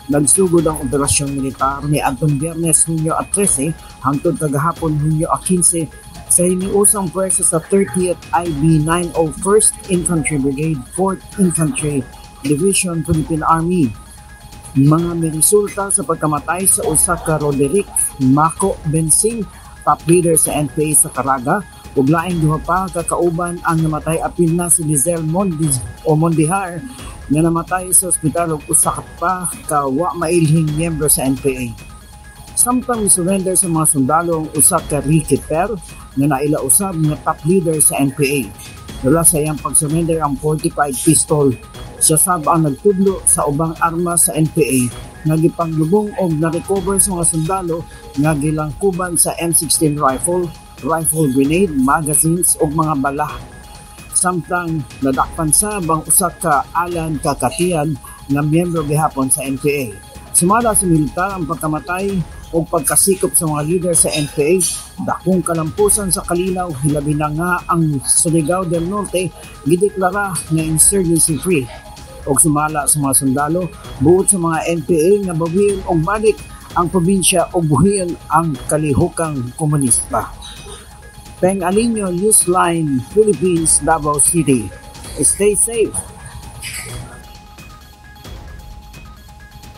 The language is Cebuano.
Nagsugod ang operasyon militar ni adtong Biyernes, Hunyo 13, hangtod kagahapon, Hunyo 15, sa hiniusang pwersa sa 30th IB 901st Infantry Brigade, 4th Infantry Division, Philippine Army. Mga miresulta sa pagkamatay sa usa ka Roderick Mako Bensing, top leader sa NPA sa Caraga, ug laing duha pa ka kauban ang namatay, apil na si Lizelle Mondis o Mondihar nga namatay sa ospital, ug usa ka pa ka wa mailhing miyembro sa NPA. Samtang surrender sa mga sundalo ang usa ka Ricky Per nga naila usab nga top leader sa NPA. Dala sa iyang pag-surrender ang 45 pistol. Siya sab ang nagtudlo sa ubang armas sa NPA nga gipanglubong og na-recover sa mga sundalo nga gilangkuban sa M16 rifle, rifle grenade, magazines ug mga bala. Samtang nadakpan sab ang usa ka Alan Kakatian nga miyembro gihapon sa NPA. Sumala sa militar, ang pagkamatay o pagkasikop sa mga leader sa NPA, dakong kalampusan sa kalinaw, hilabi na nga ang Surigao del Norte gideklara nga insurgency free. Og sumala sa mga sundalo, buot sa mga NPA nga bawiin og balik ang probinsya o buhian ang kalihokang komunista. Peng Alinio, Newsline Philippines, Davao City. Stay safe.